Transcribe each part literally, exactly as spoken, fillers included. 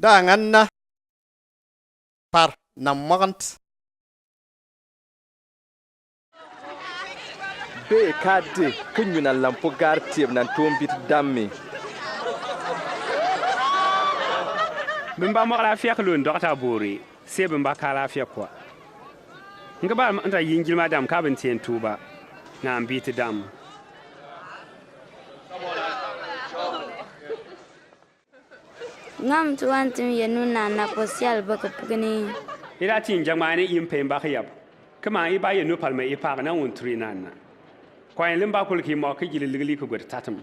Da aŋa na par na mɔgant. Be ka de, ka nyuna lampo gar tieb nan tombit dam mi. Bimba mɔg alafia ka lun dɔkta bori, se bimba ka alafia kwa. Nga ba nta yin jilma dam ka bin tien tuba. Nga mbit dam. Nga mi ti wantim ye nu naan na kpo sial baka pugini. I da tin jangmani i mpe mbaka yab. Kama i ba ye nu palme i pa na wun turi naan na. Kwa in limba kul ki mɔg ki jili ligili ku gwed tatam.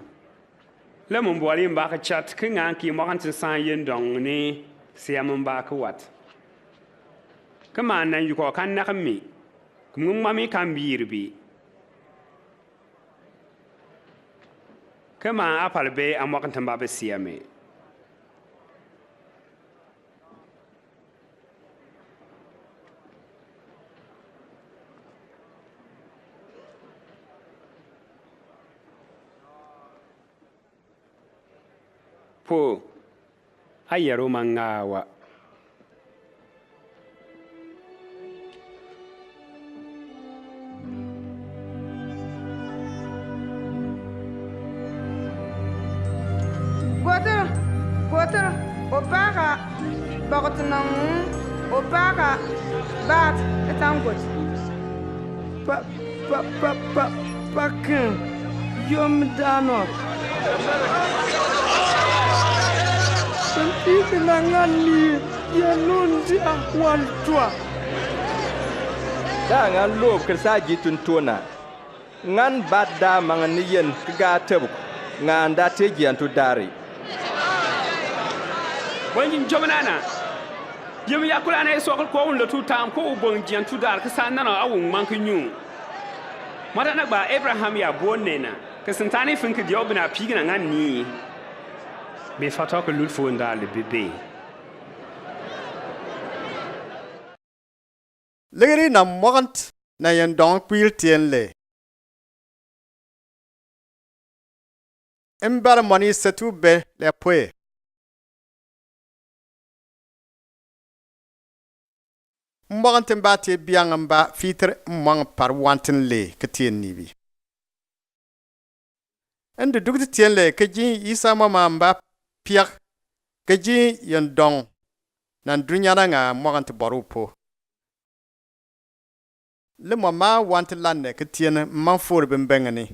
Lɛ mumbual i mbaka chat ki ngan ki mɔg antin san yen dɔŋ ni siam mbaka wat. Kama nan yukɔ kan nak mi. Kum ŋung mami kan biri bi. Kama apal be amɔg ntan ba be siame. Po, a yɛro ma ŋaa wa. Gotoro, gotoro, o paka, bɔkɔt nɔŋ, o paka, bat, etan got. Pa, pa, pa, pa, pakin, yom danɔ. Sɛmpi kina ŋani, ye nun dia wal tua. Da ŋan lob kir sa ji tun tona. Ŋan bat da maŋ ni yen ka ga tebuk, ŋan da te jiantu dari. Bɔn jin jom nana. Yem ya kula na Yesu akul ko un lotu tam ko u bɔn jiantu dar ka sa nana a un maŋ ka nyu. Mata na gba Abraham ya bon nena. Ka sintani fin ka dio bina pigina ŋan ni. Be fato ka lul fo nda le bebe. Ligiri na mɔgant na yɛn dɔŋ kwil tien le. Mbara mɔni setu be le pwe. Mɔgant mba te biang mba fitir mɔŋ par wantin le ka tien ni bi. Ndu duk ti tien le ka ji Isa mama mba piak ka ji yɛn dɔŋ nan dunya na ŋa mɔgant bɔru po. Le mama wanti lanne ka tien mma fori bembengani.